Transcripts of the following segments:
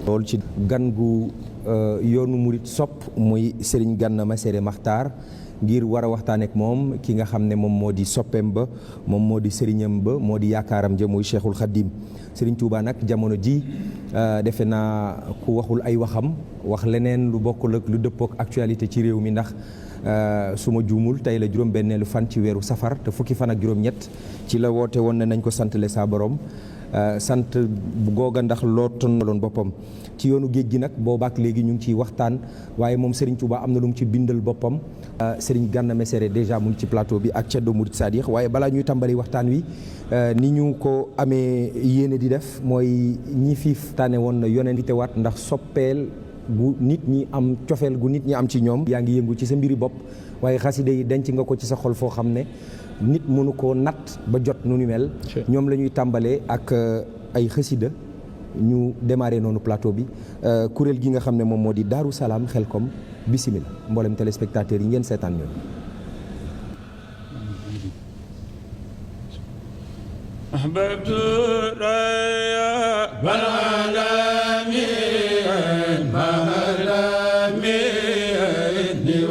loolu ci gan gu yoonu murit sopp muy Serigne Gana Messere Maxtaar ngir war a waxtaan ak moom ki nga xam ne moom moo di soppeem ba moom moo di sëriñam ba moo di yaakaaram ja muy Cheikhul Khadim Serigne Touba nag jamono ji defe naa ku waxul ay waxam wax leneen lu bokkul ak lu dëppook actualité ci réew mi ndax su ma juumul tey la juróom-benneelu fan ci weeru safar te fukki fan ak juróom-ñett ci la woote woon ne nañ ko santale saa borom sant bu googa ndax lootoon loon boppam ci yoonu géej gi nag boobaak léegi ñu ngi ciy waxtaan waaye moom Serigne Touba am na lu mu ci bindal boppam Serigne Gana Messere déjà mu ngi ci plateau bi ak Ceddo Murid Sadiq waaye balaa ñuy tàmbali waxtaan wi ni ñu ko amee yéene di def mooy ñi fi tànne woon na yonente waat ndax soppeel gu nit ñi am cofeel gu nit ñi am ci ñoom yaa ngi yëngu ci sa mbiri bopp waaye xasida yi denc nga ko ci sa xol foo xam ne nit mënu koo natt ba jot nu ni mel ñoom la ñuy tàmbalee ak ay xasida ñu démarré noonu plateau bi kuréel gi nga xam ne moom moo di Daaru Salaam Xelkom bisimila mboolem téléspectateurs yi ngeen seetaan ñoom ahbabtu raya wal alamin mahalamin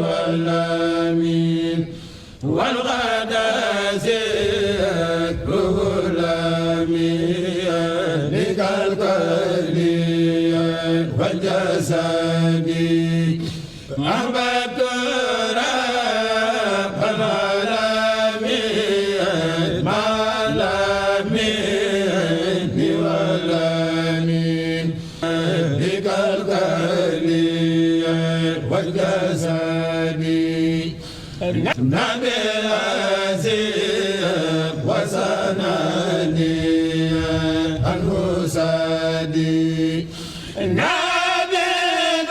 wal amin wal ghadasi ruhulamin nikal kaliyan wal jasadi ahbabtu نبي العزيز وسناني الحسادي نبي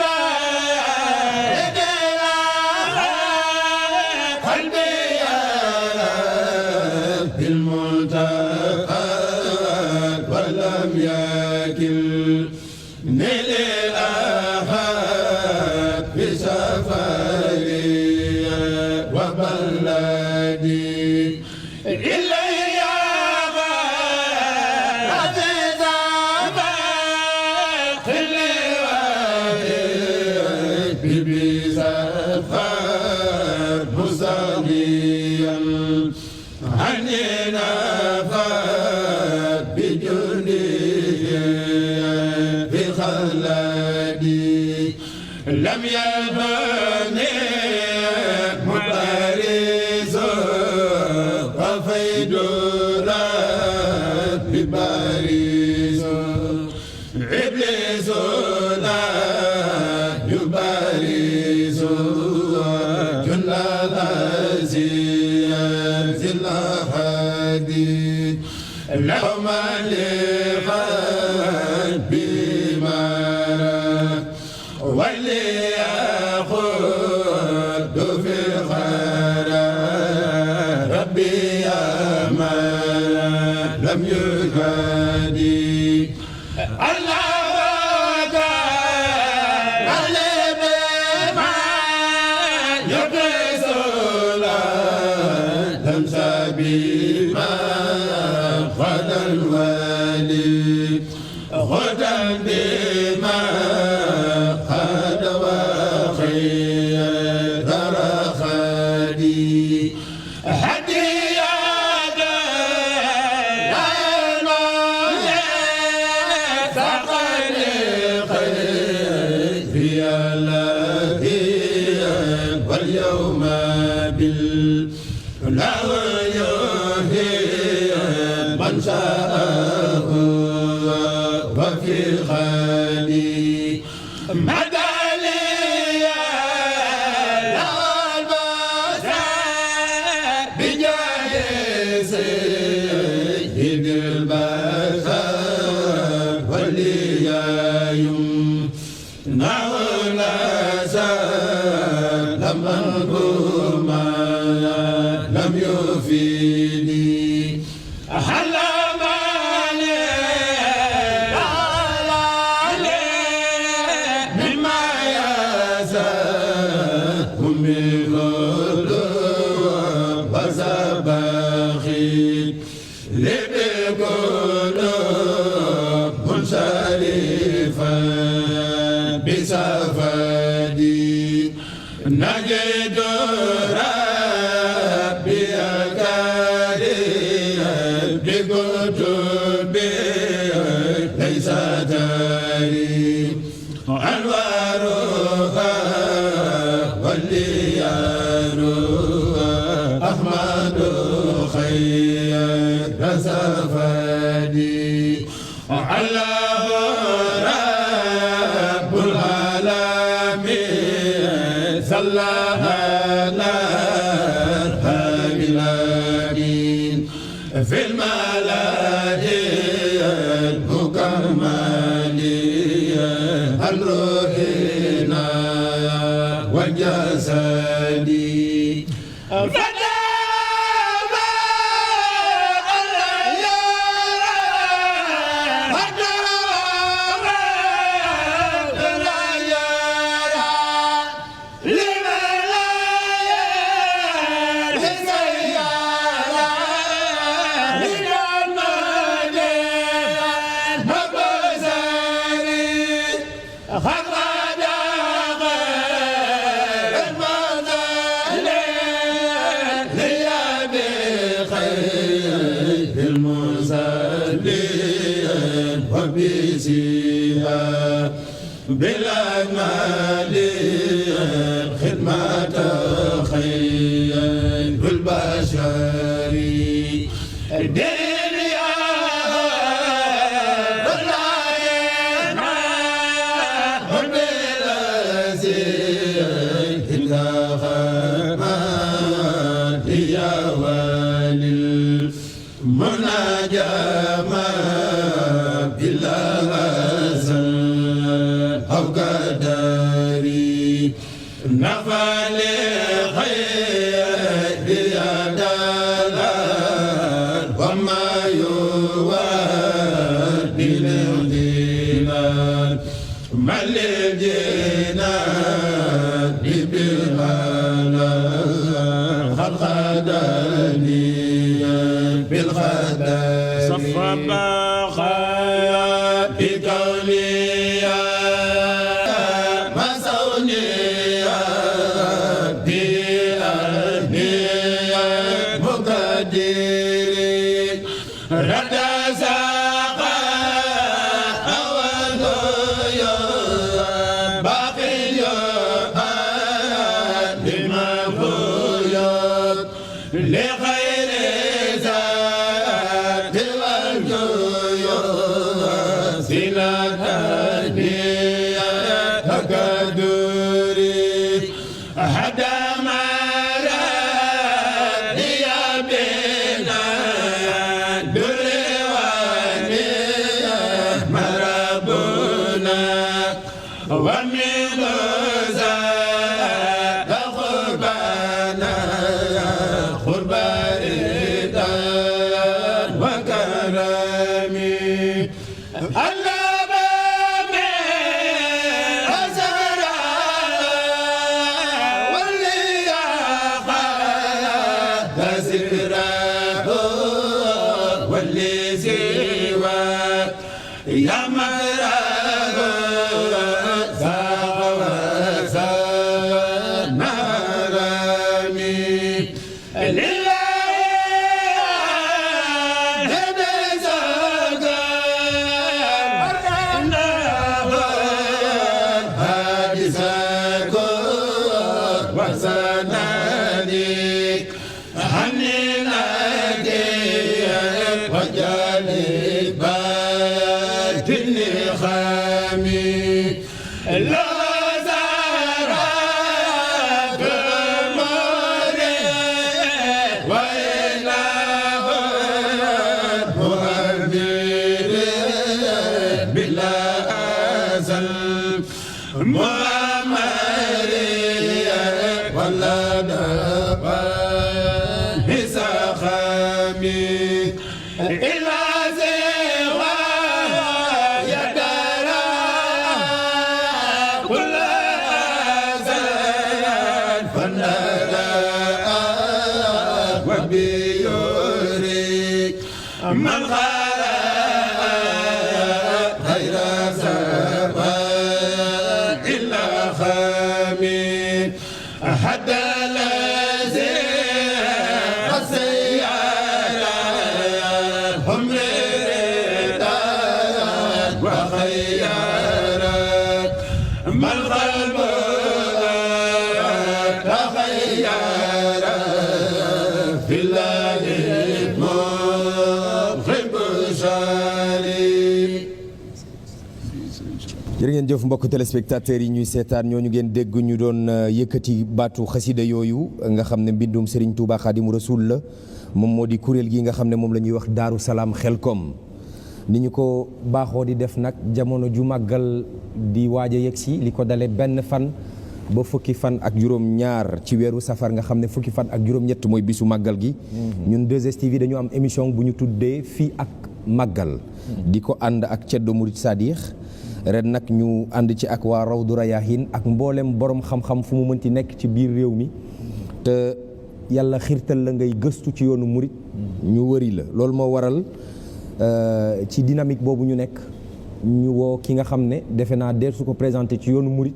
بارد قلبي بالمنتقى ولم يكل للأحد بسفري وبلدي إلي عزيز خلي بسفر مصليا عني نفت بجنده في خلدي لم يلبني مبارز وفيد رب بارز إبليس لا يبارز جل العزيز الأحدي لهم لقلبي مرض وليأخذ في الخير ربي يا من لم يهدي الله علي بما يقيس لم سبيما غدا الولي غدا بما خد وخير رخدي هدية ثقل خيري الذي واليوم بالله يهدي من شاءه وفي خالي مدى لي البشر بجاه سيد البشر وليايم نعونا سلم أنكما لم يفيدي أحلى من غلو وزباخي لبقلوب منصرفة بسفدي نجد ربي كريم بكتب ليس تريم أنوارها وليارها أحمد خير سفدي الله رب العالمين صلى على الحبيب في الملائكة المكملين الروحنا والجسد بالأجمال خدمة خير البشر دين يا بالعين بالأزيد الغمات يا ولي المناجمة بالله أو قدري نفعل خير يا دلال وما يوادي للجنان مل الجنان بالغلال خلقدني بالخدر صفب خير بقولي يا مراد مرامي وبيوري من خلق غير سبا إلا خمين حتى الذي سيارة هم رداء وخيارة ما القلب تخيارة في الله محب شريك. jërë ngeen jëf mbokk téléspectateurs yi ñuy seetaan ñooñu ngeen dégg ñu doon yëkkati baatu xasida yooyu nga xam ne mbindum Serigne Touba Khadimu Rasoul la moom moo di kuréel gi nga xam ne moom la ñuy wax Daaru Salaam Xelkom ni ñu ko baaxoo di def nag jamono ju màggal di waaj a yegg si li ko dale benn fan ba fukki fan ak juróom-ñaar ci weeru safar nga xam ne fukki fan ak juróom-ñett mooy bisu màggal gi. ñun 2STV dañu am émission bu ñu tuddee fii ak màggal. di ko ànd ak Ceddo Murid Sadikh ren nag ñu ànd ci ak waa Rawdu Rayaahin ak mboolem borom xam-xam fu mu mënti nekk ci biir réew mi te yàlla xiirtal la ngay gëstu ci yoonu murid ñu wëri la loolu moo waral ci dynamique boobu ñu nekk ñu woo ki nga xam ne defe naa dee su ko présenté ci yoonu murid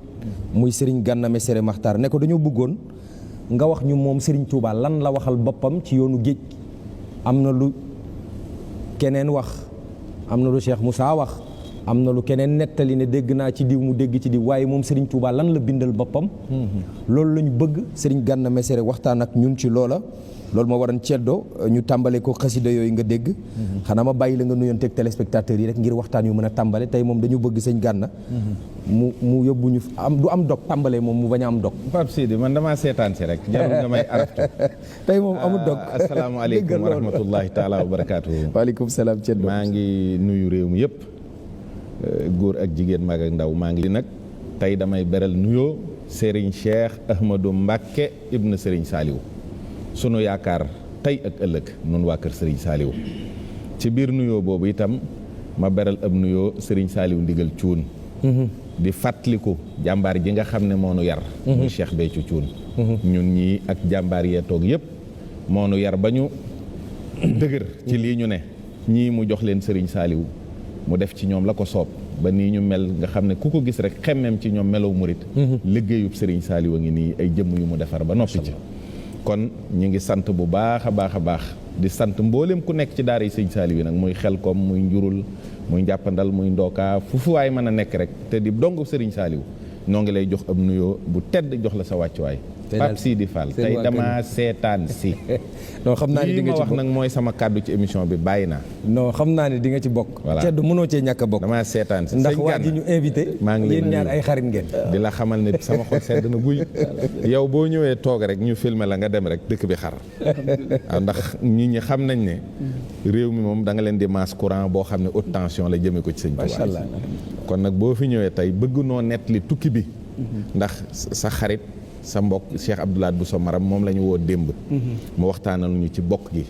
muy Serigne Gana Messere Makhtar ne ko dañoo bëggoon nga wax ñu moom Serigne Touba lan la waxal boppam ci yoonu géej am na lu keneen wax am na lu Cheikh Moussa wax am na lu keneen nettali ne dégg naa ci diw mu dégg ci diw waaye moom Serigne Touba lan la bindal boppam. loolu la ñu bëgg Serigne Gana Messere waxtaan ak ñun ci loola. loolu moo waroon Ceddo ñu tàmbale ko xasida yooyu nga dégg. xanaa ma bàyyi la nga nuyonteeg téléspectateurs yi rek ngir waxtaan yu mën a tàmbale tey moom dañu bëgg sëñ Gana. mu yóbbu ñu du am dog tàmbale moom mu bañ a am dog. Pape Sidi man damaa seetaan si rek jarul nga may araftu. tey moom amul dog. asalaamaaleykum wa rahmatullahi taala wa barakaatu. waaleykum salaam Ceddo. maa ngi nuyu réew mi yëpp. góor ak jigéen mag ak ndaw maa ngi nag tey damay beral nuyoo Serigne Cheikh Ahmadou Mbacké ibn Serigne Saliou sunu yaakaar tey ak ëllëg nun waa kër Serigne Saliou ci biir nuyoo boobu itam ma beral ab nuyoo Serigne Saliou ndigal cuun di fàttaliku jàmbaar ji nga xam ne moo nu yar muy Cheikh Béthio Thioune ñun ñii ak jàmbaar yee toog yëpp moo nu yar ba ñu dëgër ci lii ñu ne ñii mu jox leen Serigne Saliou mu def ci ñoom la ko soob ba nii ñu mel nga xam ne ku ko gis rek xemmem ci ñoom melow murit liggéeyub Serigne Saliou a ngi nii ay jëmm yu mu defar ba noppi ci kon ñu ngi sant bu baax a baax a baax di sant mboolem ku nekk ci daara yi Serigne Saliou yi nag muy Xelkom muy njurul muy njàppandal muy ndookaa fu waay mën a nekk rek te di dong Serigne Saliou noo ngi lay jox ab nuyoo bu tedd jox la sa wàccuwaay Pape Sidi Fall tey dama seetaan si non xam naa ne di nga ci wax nag mooy sama kàddu ci émission bi bàyyi naa non xam naa ne di nga ci bokk voilà Ceddo mënoo cee ñàkk a bokk dama seetaan si ndax waa ji ñu invité maa ngi yéen ñaar ay xarit ngeen di la xamal ne sama xol sedd na guy yow boo ñëwee toog rek ñu filmer la nga dem rek dëkk bi xar waaw ndax nit ñi xam nañ ne réew mi moom da nga leen di masse courant boo xam ne haute tension la jëmee ko ci sëñ Tuubaa macha allah kon nag boo fi ñëwee tey bëgg noo nettali tukki bi ndax sa xarit sa mbokk Cheikh Abdoulaye Bousso Maram moom la ñu woo démb mu waxtaanal ñu ci bokk gi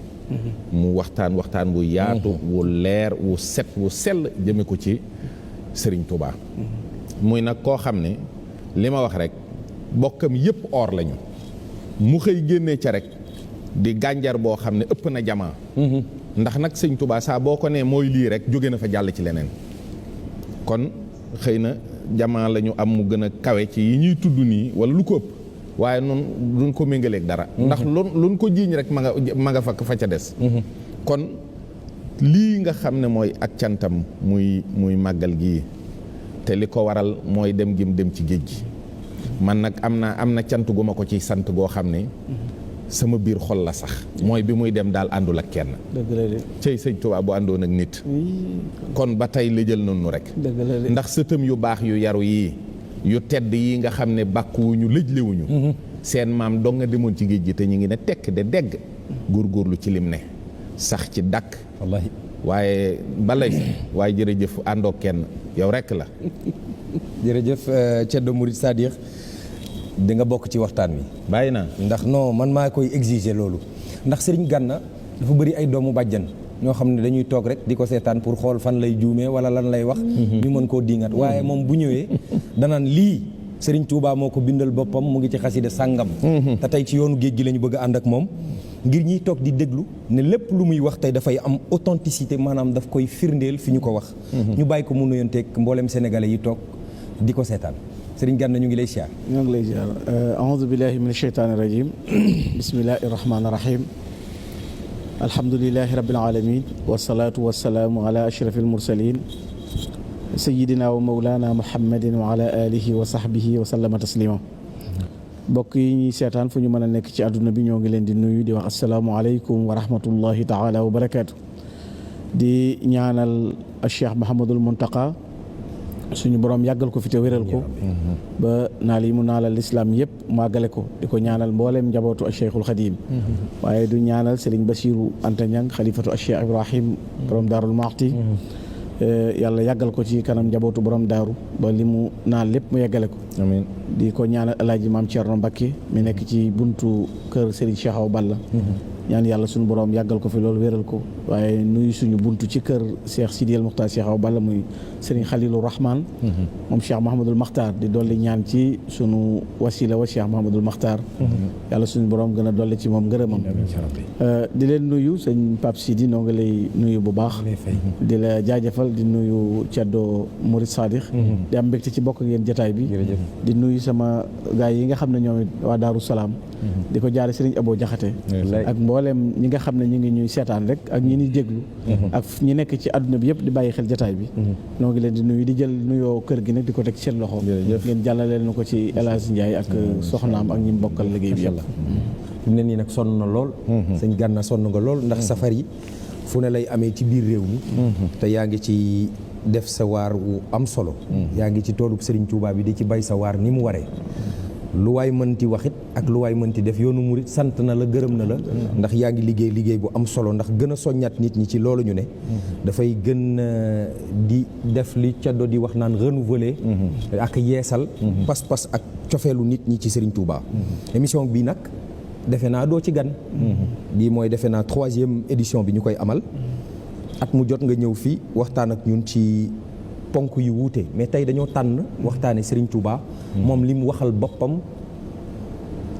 mu waxtaan wu yaatu wu leer wu set wu sell jëme ko ci Serigne Touba muy nag koo xam ne li ma wax rek bokkam yëpp or lañu mu xëy génnee ca rek di gànjar boo xam ne ëpp na jamaa ndax nag sëñ Touba saa boo ko nee mooy lii rek jóge na fa jàll ci leneen kon xëy na jamaa la ñu am mu gën a kawe ci yi ñuy tudd nii wala lu ko ëpp waaye noonu duñ ko méngaleeg dara ndax luñ ko jiiñ rek ma nga fa ca des kon lii nga xam ne mooy ak cantam muy màggal gii te li ko waral mooy dem gim dem ci géej gi man nag am na cant gu ma ko ci sant goo xam ne sama biir xol la sax mooy bi muy dem daal àndul ak kenn cey sëñ Tuubaa bu àndoon ak nit kon ba tey la jël nañu rek ndax sëtëm yu baax yu yaru yii yu tedd yi nga xam ne bàkkuwuñu lëjlewuñu seen maam dong nga demoon ci géej gi te ñu ngi ne tekk de degg góorgóorlu ci lim ne sax ci dàkk wallaahi waaye balay waaye jërëjëf àndoo kenn yow rekk la jërëjëf Ceddo Murid Sadikh di nga bokk ci waxtaan wi bàyyi naa ndax non man maa koy exiger loolu ndax Serigne Gana dafa bëri ay doomu bàjjan ñoo xam ne dañuy toog rek di ko seetaan pour xool fan lay juumee wala lan lay wax ñu mën koo diingat waaye moom bu ñëwee danaan lii Serigne Touba moo ko bindal boppam mu ngi ci xasida sàngam te tey ci yoonu géej gi la ñu bëgg a ànd ak moom ngir ñiy toog di déglu ne lépp lu muy wax tey dafay am authenticité maanaam daf koy firndeel fi ñu ko wax. ñu bàyyi ko mu nuyonteeg mboolem sénégalais yi toog di ko seetaan Serigne Gana ñu ngi lay siyaar. ñoo ngi lay siyaar aoudu billahi min asheytaani rajim bismillahi rahmaani rahim alhamdulilahi rabbil alamin wasalaatu wasalaamu ala ashrafil mursalin sayidina wa mawlana muhammadin wa ala alihi wa sahbihi wa sallama taslima mbokk yi ñuy seetaan fu ñu mën a nekk ci àdduna bi ñoo ngi leen di nuyu di wax asalaamualeykum wa rahmatullahi taala wa barakaatu. di ñaanal Cheikh Mahamadul Muntaqa suñu borom yàggal ko fi te wéral ko ba naal yi mu naalal lislaam yëpp màggale ko di ko ñaanal mbooleem njabootu Cheikhul Xadim waaye du ñaanal Serigne Bassirou Anta Niang xalifatu Cheikh Ibrahim borom Daarul Muxti yàlla yàggal ko ci kanam njabootu borom daaru ba li mu naan lépp mu yeggale ko amiin di ko ñaanal alaaji maam Thierno Mbacké mi nekk ci buntu kër Serigne Cheikh Awa Balla ñaan yàlla suñu borom yàggal ko fi loolu wéral ko waaye nuyu suñu buntu ci kër Cheikh Sidi El Muxtaar Cheikh Awa Balla muy Serigne Khalilou Rahman moom Cheikh Mahamadul Makhtar di dolli ñaan ci sunu wasila wa Cheikh Mahamadul Makhtar yàlla suñu borom gën a dolli ci moom ngërëmam di leen nuyu sëñ Pape Sidi noo ngi lay nuyu bu baax di la jaajëfal di nuyu Ceddo Mourid Sadikh di am mbégte ci bokk ak yéen jotaay bi di nuyu sama gaay yi nga xam ne ñoom waa Daaru Salaam di ko jaare Serigne Abo Jaxate ak mboolem ñi nga xam ne ñu ngi ñuy seetaan rek ak ñi ñuy déglu ak ñi nekk ci àdduna bi yëpp di bàyyi xel jotaay bi noo ngi leen di nuyu di jël nuyoo kër gi nag di ko teg seen loxo ngeen jàllaleel na ko ci El Hadj Ndiaye ak soxnaam ak ñi mu bokkal liggéey bi yëpp fi mu ne nii nag sonn na lool sëñ Gana sonn nga lool ndax safar yi fu ne lay amee ci biir réew mi te yaa ngi ci def sa waar wu am solo yaa ngi ci toolub Serigne Touba bi di ci bay sa waar ni mu waree lu waay mënti waxit ak lu waay mënti def yoonu murit sant na la gërëm na la ndax yaa ngi liggéey bu am solo ndax gën a soññaat nit ñi ci loolu ñu ne dafay gën di def li Ceddo di wax naan renouveler ak yeesal pas-pas ak cofeelu nit ñi ci Serigne Touba émission bii nag defe naa doo ci gan bii mooy defe naa 3e édition bi ñu koy amal at mu jot nga ñëw fii waxtaan ak ñun ci ponk yu wuute mais tey dañoo tànn waxtaane Serigne Touba moom li mu waxal boppam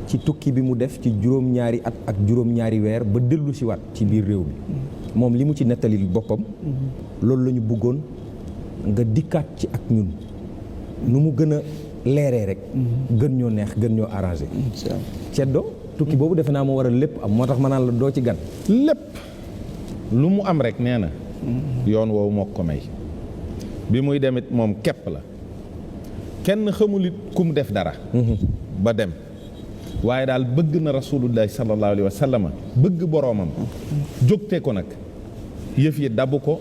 ci tukki bi mu def ci juróom-ñaari at ak juróom-ñaari weer ba dellu si waat ci biir réew mi moom li mu ci nettalil boppam loolu la ñu bëggoon nga dikkaat ci ak ñun nu mu gën a leeree rek gën ñoo neex gën ñoo arrangé Ceddo tukki boobu defe naa moo waral lépp am moo tax ma naan la doo ci gan lépp lu mu am rek nee na yoon woowu moo ko may bi muy demit moom képp la kenn xamul it ku mu def dara ba dem waaye daal bëgg na rasulullahi sallallahu alayhi wa sallam bëgg boroomam jógte ko nag yëf yi dabu ko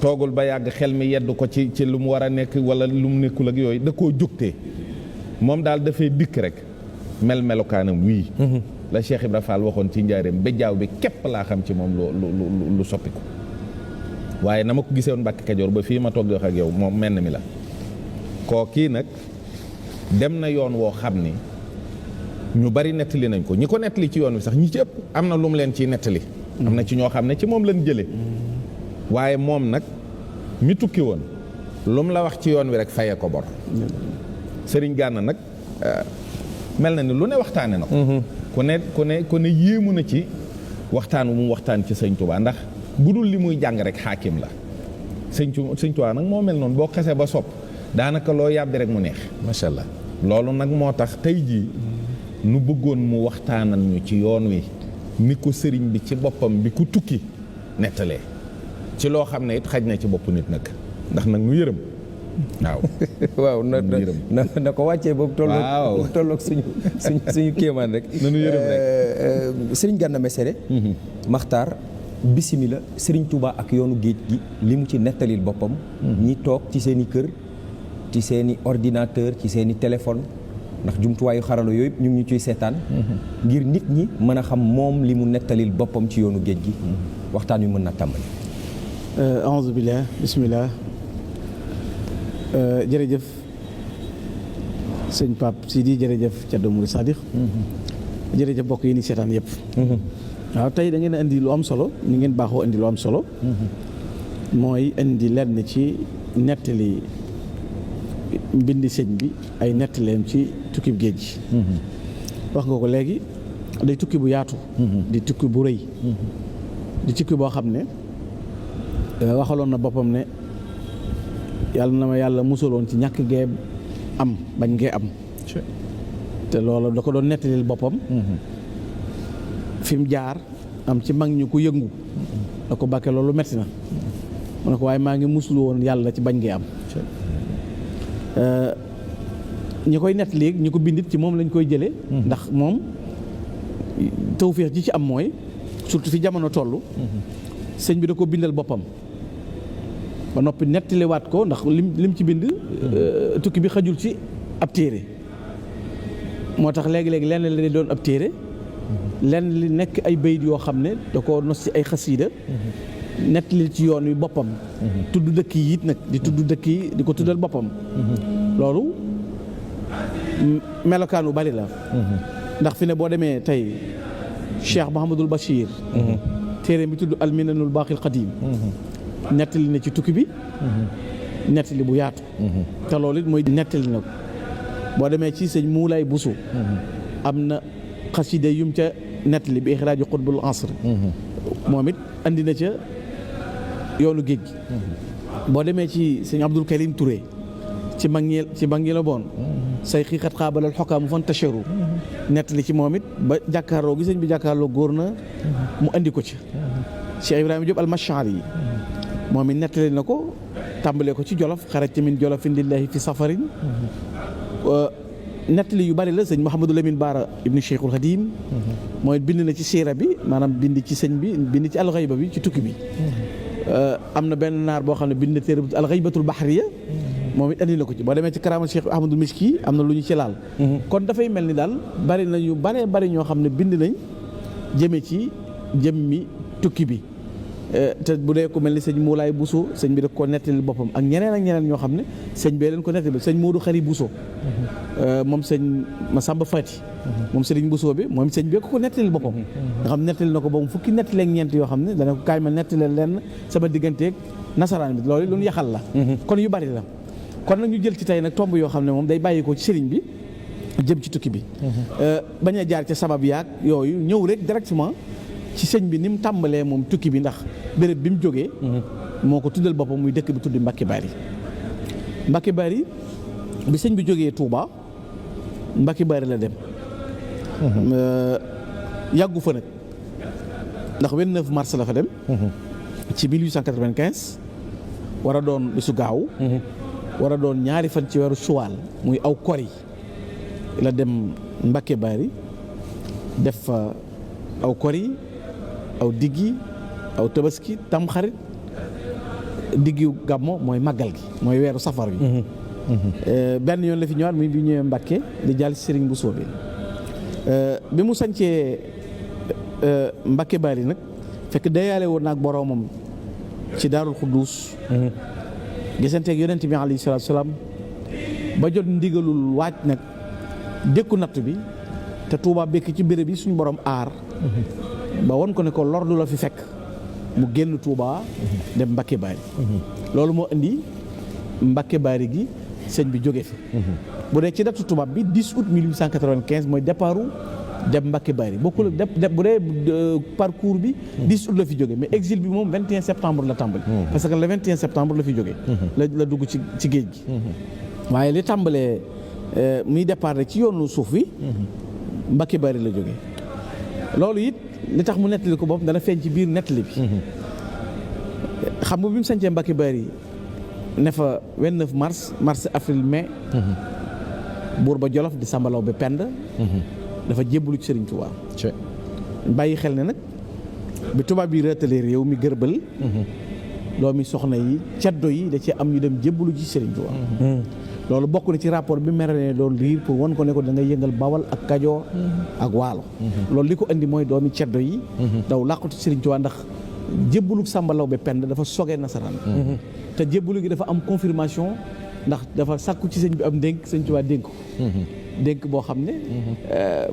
toogul ba yàgg xel mi yedd ko ci lu mu war a nekk wala lu mu nekkul ak yooyu da koo jógtee moom daal dafay dikk rek melokaanam wii la Cheikh Ibra Fall waxoon ci njaareem béjjaaw bi képp laa xam ci moom lu soppi ko waaye na ma ko gisee woon Mbàkke Kajoor ba fii ma toog di wax ak yow moom menn mi la koo kii nag dem na yoon woo xam ni ñu bari nettali nañ ko ñi ko nettali ci yoon wi sax ñi ci ëpp am na lu mu leen ciy nettali am na ci ñoo xam ne ci moom lañ jële waaye moom nag mi tukki woon lu mu la wax ci yoon wi rek fayee ko bor Serigne Gana nag mel na ni lu ne waxtaane na ko ku ne yéemu na ci waxtaan wu mu waxtaan ci Sëñ Touba ndax bu dul li muy jàng rek xaakim la Sëñ Touba nag moo mel noonu boo xasee ba sopp daanaka loo yàbbi rek mu neex macha allah loolu nag moo tax tey jii nu bëggoon mu waxtaanal ñu ci yoon wi ni ko sëriñ bi ci boppam bi ku tukki nettalee ci loo xam ne it xaj na ci bopp nit nag ndax nag nu yërëm waaw na ko wàccee boobu tolloog suñu kéemaan rek na nu yërëm rek Sëriñ Gana Messere Maxtaar bisimila Sëriñ Touba ak yoonu géej gi li mu ci nettalil boppam ñi toog ci seen i kër ci seen i ordinateur ci seen i téléphone ndax jumtuwaayu xarala yooyu ñu ngi ñu ciy seetaan ngir nit ñi mën a xam moom li mu nettalil boppam ci yoonu géej gi waxtaan wi mën na tàmbali aouzu billah bismillah jërëjëf sëñ Pape Sidi jërëjëf Ceddo Mourid Sadikh jërëjëf mbokk yi ni seetaan yëpp waaw tey da ngeen a indi lu am solo ni ngeen baaxoo indi lu am solo mooy indi lenn ci nettali mbindi sëñ bi ay nettaleem ci tukkib géej gi wax nga ko léegi day tukki bu yaatu. di tukki bu rëy. di tukki boo xam ne waxaloon na boppam ne yàlla na ma yàlla musaloon ci ñàkk gee am bañ ngee am. te loolu da ko doon nettalil boppam. fi mu jaar am ci mag ñu ko yëngu. da ko bàkke loolu metti na. mu ne ko waaye maa ngi muslu woon yàlla ci bañ ngee am. ñi koy nett léegi ñi ko bindit ci moom lañ koy jëlee. ndax moom tawféex ji ci am mooy surtout fi jamono toll. sëñ bi da ko bindal boppam. ba noppi nettaliwaat ko ndax lim ci bind. tukki bi xajul ci ab téere. moo tax léegi-léegi lenn la doon ab téere. lenn li nekk ay bayit yoo xam ne da ko nos ci ay xasiida. nettali ci yoon wi boppam. tudd dëkk yi it nag di tudd dëkk yi di ko tuddal boppam. loolu melokaan bu bari la. ndax fi ne boo demee tey Cheikh Mouhamadul Bachir. téere bi tudd alminanul baaxil qadim. nettali na ci tukki bi. nettali bu yaatu. te loolu it mooy nettali na ko boo demee ci sëñ Moulay Bousso. am na xaside yum ca nettali bi ixraaju xutbul asr. moom it andi na ca yoonu géej gi. boo demee ci sëñ Abdul Karim Touré ci mag ñi la boon. say xiixat xaabalal xokaamu fan tasharu nettali ci moom it ba jàkkaarloo gi sëñ bi jàkkaarloo góor na mu andi ko ci. Cheikh Ibrahima Diop al-Mashari yi moom it nettali na ko tàmbalee ko ci Jolof xarajta min Jolofin lillahi fi safarin. nettali yu bari la sëñ Mouhamadou Lamine Bara ibnu Cheikhul Khadim mooy bind na ci siira bi maanaam bind ci sëñ bi bind ci alxayba bi ci tukki bi. am na benn naar boo xam ne bind na téere bu alxaybatul bahriya moom it andi na ko ci boo demee ci karaamal Cheikh Ahmadul Miski am na lu ñu ci laal. kon dafay mel ni daal bari na ñu bari ñoo xam ne bind nañ jëme ci jëmmi tukki bi. te bu dee ko mel ni sëñ Moulay Bousso sëñ bi da ko nettali boppam ak ñeneen ñoo xam ne sëñ bee leen ko nettali sëñ Modou Khari Bousso moom sëñ Massamba Fati moom sëriñ Bousso bi moom sëñ bee ko nettali boppam nga xam nettali na ko ba mu fukki nettali ak ñeent yoo xam ne dana ko kaay ma nettali leen sama digganteeg nasaraan bi loolu lu ñu yaxal la kon yu bari la kon nag ñu jël ci tey nag tomb yoo xam ne moom day bàyyi ko ci sëriñ bi jëm ci tukki bi bañ a jaar ca sabab yaag yooyu ñëw rek directement ci sëñ bi ni mu tàmbalee moom tukki bi ndax béréb bi mu jógee moo ko tuddal boppam muy dëkk bi tudd Mbacke Bari. Mbacke Bari bi sëñ bi jógee Touba Mbacke Bari la dem. yàggu fa nag ndax 29 mars la fa dem. ci 1895 war a doon bisu gaaw. war a doon ñaari fan ci weeru suwaal muy aw kori la dem Mbacke Bari def fa aw kori aw diggi aw tabaski tamxarit diggi gàmmo mooy màggal gi mooy weeru safar bi. benn yoon la fi ñëwaat muy bi ñëwee Mbàkke di jàll ci Sëriñ Bousso bi bi mu sañcee Mbàkke Bari nag fekk dayaale woon naag boroomam ci Daarul Xuddus gisanteeg yonent bi alayhi salaatu salaam ba jot ndigalul waaj nag dékku natt bi te Tuubaa bekk ci béréb yi suñu borom aar ba won ko ne ko lor du la fi fekk mu génn Touba dem Mbacke Bari loolu moo indi Mbacke Bari gi sëñ bi jóge fi bu dee ci datu tubaab bi 10 août 1895 mooy départu dem Mbacke Bari bokkul bu dee parcours bi 10 août la fi jóge mais exil bi moom 21 septembre la tàmbali parce que le 21 septembre la fi jóge la dugg ci géej gi waaye li tàmbalee muy départ rek ci yoonu suuf bi Mbacke Bari la jóge loolu it li tax mu nettali ko boppam dana feeñ ci biir nettali bi xam nga bi mu sañcee Mbacke Bari ne fa 29 mars avril mai buur ba Jolof di sàmbalaw ba pend dafa jébbalu ci Sëriñ Tuubaa bàyyi xel ne nag bi tubaab bi reetalee réew mi gërbal doomi soxna yi ceddo yi da cee am ñu dem jébbalu ci Sëriñ Tuubaa loolu bokk na ci rapport bi mere doon riir pour wan ko ne ko da ngay yëngal Bawal ak Kajoor ak Waalo loolu li ko indi mooy doomi ceddo yi daw làqatu Sëriñ Tuubaa ndax jébbalu sàmbalaw ba pend dafa sogee nasaraan te jébbalu gi dafa am confirmation ndax dafa sàkku ci sëñ bi am dénk Sëriñ Tuubaa dénk ko dénk boo xam ne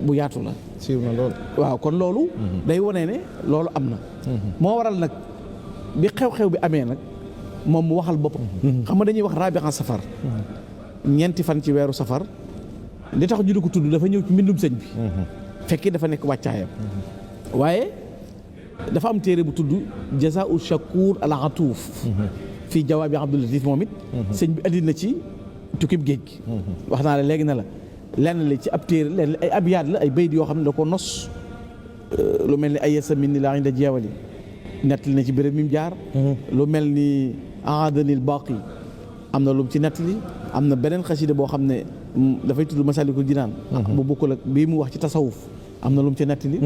bu yaatu la siiw na lool waaw kon loolu day wone ne loolu am na moo waral nag bi xew-xew bi amee nag moom mu waxal boppam xam nga dañuy wax rabi'a safar ñeenti fan ci weeru safar li tax ñu di ko tudd dafa ñëw ci mbindum sëñ bi fekki dafa nekk wàccaayam waaye dafa am téere bu tudd Jazaa'u Shakuur al Atuuf fii jawaabi Abdul Latif moom it sëñ bi andi na ci tukkib géej gi wax naa la léegi na la lenn li ci ab téere lenn ay abyaat la ay bayt yoo xam ne da ko nos lu mel ni ay yasa min ni laa inda jeewali nettali na ci béréb mi mu jaar lu mel ni aadanil baaqi am na lu mu ci nettali am na beneen xasida boo xam ne dafay tudd Masaalikul Jinaan bu bokkul ak bii mu wax ci tasawuf am na lu mu ci nettali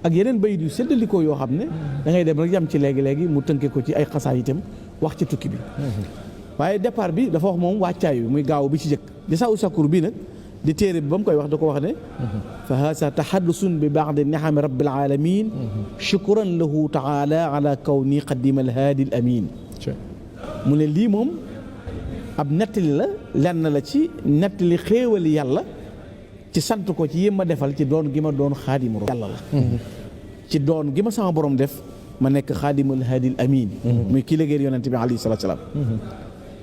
ak yeneen bayit yu séddalikoo yoo xam ne da ngay dem rek yam ci léegi-léegi mu tënke ko ci ay xasaa itam wax ci tukki bi waaye départ bi dafa wax moom wàccaay bi muy gaaw bi ci jëkk Jazaa'u Shakuur bii nag di téere bi ba mu koy wax da ko wax ne fa haasa tahaddusun bi ba'di ni'ami rabbil alamin shukran lahu taala ala kawni qadim al haadi al amin mu ne lii moom ab nettali la lenn la ci nettali xéewali yàlla ci sant ko ci yéem ma defal ci doon gi ma doon xaadimu yàlla la ci doon gi ma sama borom def ma nekk xaadimul haadi al amin muy kii liggéey yonente bi alayhi salaatu salaam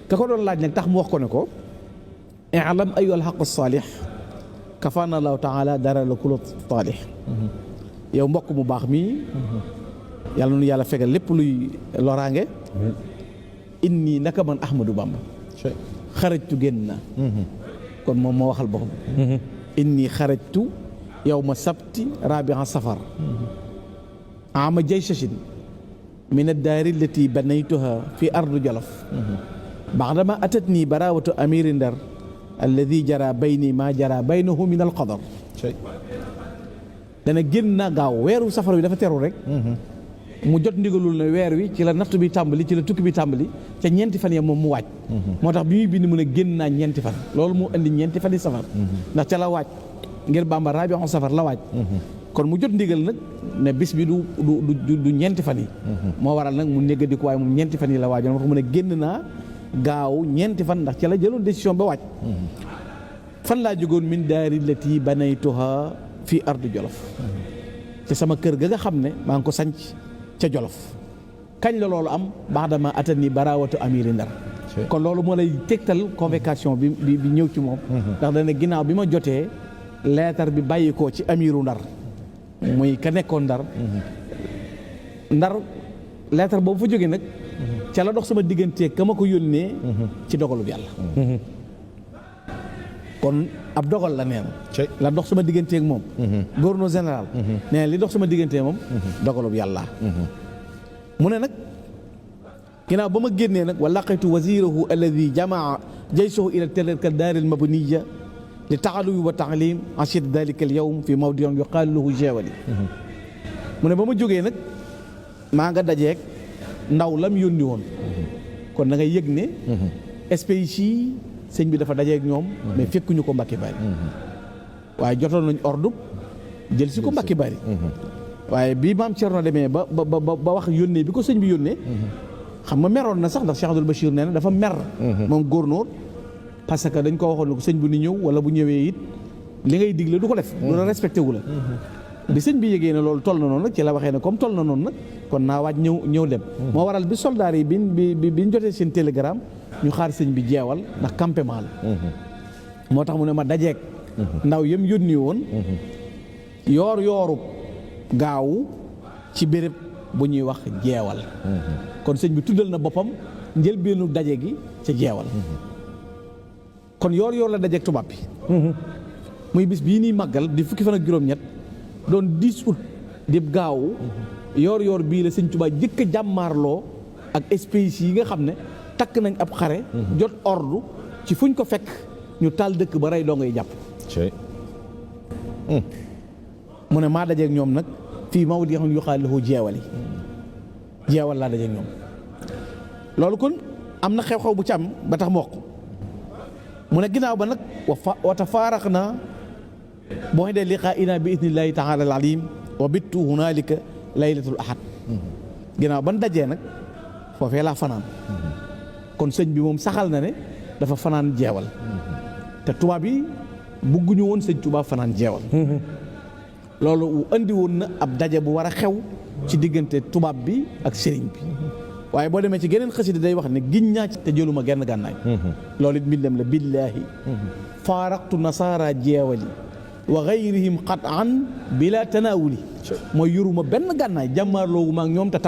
ka ko doon laaj nag tax mu wax ko ne ko i'lam ayyuhal haqqu saalih kafaana allahu taala dara la kullu taalih yow mbokk mu baax mii yàlla nu yàlla fegal lépp luy loraange inni naka man Ahmadou Bamba xarajtu génn na kon moom moo waxal boppam inni xarajtu yawma sabti rabi'a safar ama jaysashin min ad-daari allati banaytuha fi ardu jolof ba'dama atatni barawatu amiri ndar alladi jara bayni ma jara baynahu min alqadar dana génn naa gaaw weeru safar bi dafa teru rek mu jot ndigalul ne weer wi ci la nattu bi tàmbali ci la tukki bi tàmbali ca ñeenti fan ya moom mu waaj moo tax bi muy bind mu ne génn naa ñeenti fan loolu mu indi ñeenti fan yi safar ndax ca la waaj ngir Bàmba rabi on safar la waaj kon mu jot ndigal nag ne bis bi du ñeenti fan yi moo waral nag mu négga di ko waaye moom ñeenti fan yi la waajoon moo tax mu ne génn naa gaaw ñeenti fan ndax ca la jëloon décision ba waaj fan laa jógoon min daari lati banaytuha fii ardu jolof te sama kër ga nga xam ne maa ngi ko sanc ca jolof kañ la loolu am baax dama atani barawatu amiri ndar kon loolu moo lay tegtal convocation bi ñëw ci moom ndax dana ginnaaw bi ma jotee leetar bi bàyyi ko ci amiru ndar muy ka nekkoon ndar leetar boobu fa jógee nag ca la dox sama digganteeg ka ma ko yónnee ci dogalub yàlla kon ab dogal la neen la dox sama digganteeg moom gouverneur général nee li dox sama digganteeg moom dogalub yàlla mu ne nag ginnaaw ba ma génnee nag wa laqaytu wazirahu alladi jamaa jaysahu ila tilka daari al mabniya li taxalubi wa taalim ensuite dalika al yawm fi mawdion yuqaalu lahu jeewali mu ne ba ma jógee nag maa nga dajeeg ndaw lam yónni woon kon da ngay yëg ne espèce yi sëñ bi dafa dajeeg ñoom mais fekkuñu ko Mbàkke Bari waaye jotoon nañ ordre jël si ko Mbàkke Bari waaye bii maam Cerno demee ba wax yónnee bi ko sëñ bi yónnee xam nga meroon na sax ndax Cheikh Abdoul Bachir nee na dafa mer moom góornóor parce que dañ ko waxoon ne ko sëñ bu ni ñëw wala bu ñëwee it li ngay digle du ko def du la respecté wu la bi sëñ bi yëgee ne loolu toll na noonu nag ci la waxee ne comme toll na noonu nag kon naa waaj ñëw dem moo waral bi soldaar yi biñ jotee seen télégramme ñu xaar sëñ bi jeewal ndax campement la moo tax mu ne ma dajeeg ndaw yëm yónni woon yooru gaawu ci béréb bu ñuy wax jeewal kon sëñ bi tuddal na boppam njëlbeenu daje gi ca jeewal kon yoor la dajeeg tubaab bi muy bis bii nii màggal di fukki fan ak juróom-ñett doon 10 août di gaawu yoor bii la sëñ Tuubaa jëkk a jàmmaarloo ak espèces yi nga xam ne takk nañ ab xare jot ordre ci fuñ ko fekk ñu taal dëkk ba rey doo ngay jàpp mu ne maa dajeeg ñoom nag fii mawdi xam yuqaalu lahu jeewal laa dajeeg ñoom loolu kon am na xew-xew bu ci am ba tax mu wax mu ne ginnaaw ba nag wa tafaaraq na boo xee dee liqaa ina bi idnillahi taala al alim wa bittu hunaalika laylatul ahad ginnaaw ban dajee nag foofee laa fanaan kon sëñ bi moom saxal na ne dafa fanaan jeewal te tubaab yi bugguñu woon sëñ Tuubaa fanaan jeewal loolu andi woon na ab daje bu war a xew ci diggante tubaab bi ak sëriñ bi waaye boo demee ci geneen xasida day wax ne giñ ñaa ci te jëluma genn gànnaay loolu it mbindam la billaahi faaraqtu nasaara jeewali wa gayrihim qat'an bila tanawuli mooy yoruma benn gànnaay jàmmaarloowu ma ak ñoom te